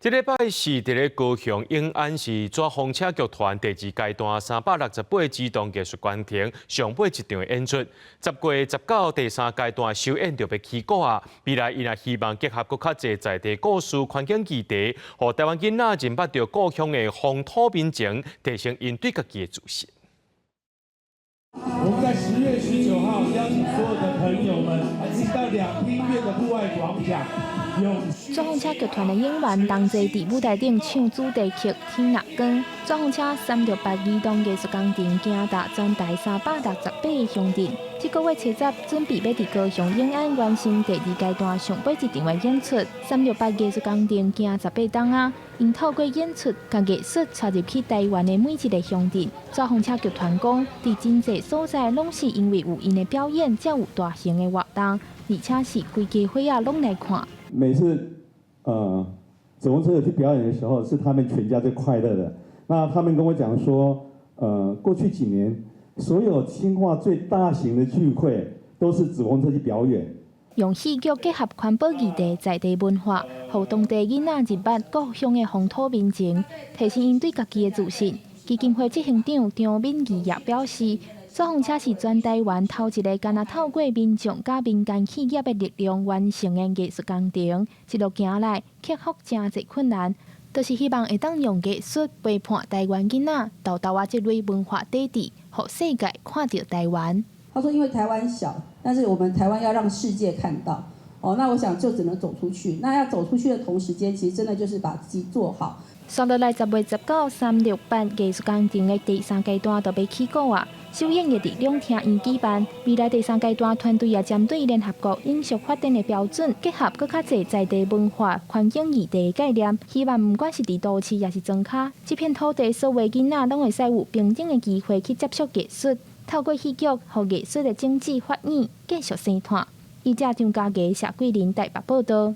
這禮拜四佇咧高雄永安是紙風車劇團第二階段368機動藝術工程上尾一場的演出。10月19第三階段首演就欲起鼓啊！未來𪜶也希望結合閣較濟在地故事、環境議題，予台灣囡仔認捌著故鄉的風土民情，提升𪜶對家己的自信。我們在10月19號邀請所有的朋友們，一起到兩廳院的戶外廣場。紙風車劇團的演員同齊佇舞台頂唱主題曲《天若光》。紙風車368移動藝術工程行踏全台368個鄉鎮。這個月初十準備欲佇高雄永安完成第二階段上尾一場的演出。三六八藝術工程行18冬啊，𪜶透過演出，共藝術帶入去台灣的每一个鄉鎮。紙風車劇團講，佇真濟所在攏是因為有𪜶的表演，才有大型的活動，而且是規家伙仔攏來看。每次，紙風車去表演的時候，是他們全家最快樂的。那他們跟我講說，過去幾年，所有清化最大型的聚會，都是紙風車去表演。用戲劇結合環保議題、在地文化，予當地囡仔認捌故鄉的風土民情，提升𪜶對家己的自信。基金會執行長張敏儀也表示，紙風車是全台灣頭一个干焦透過民眾佮民間企業的力量完成的藝術工程，一路行來克服誠濟困難，就是希望會當用藝術陪伴台灣囡仔，沓沓仔這類文化底蘊，予世界看著台灣。他說：因為台灣小，但是我們台灣要讓世界看到，哦，那我想就只能走出去。那要走出去的同時間，其實真的就是把自己做好。紲落來10月19，368藝術工程的第三階段就欲起鼓啊！首演會佇兩廳院舉辦。未來第三階段團隊也針對聯合國永續發展的標準，結合閣較濟在地文化、環境議題的概念，希望毋管是佇都市抑是莊跤，這片土地所有囡仔攏會使有平等的機會去接觸藝術，透過戲劇，予藝術的種子發芽，繼續生湠。記者張家傑、謝桂林台北報導。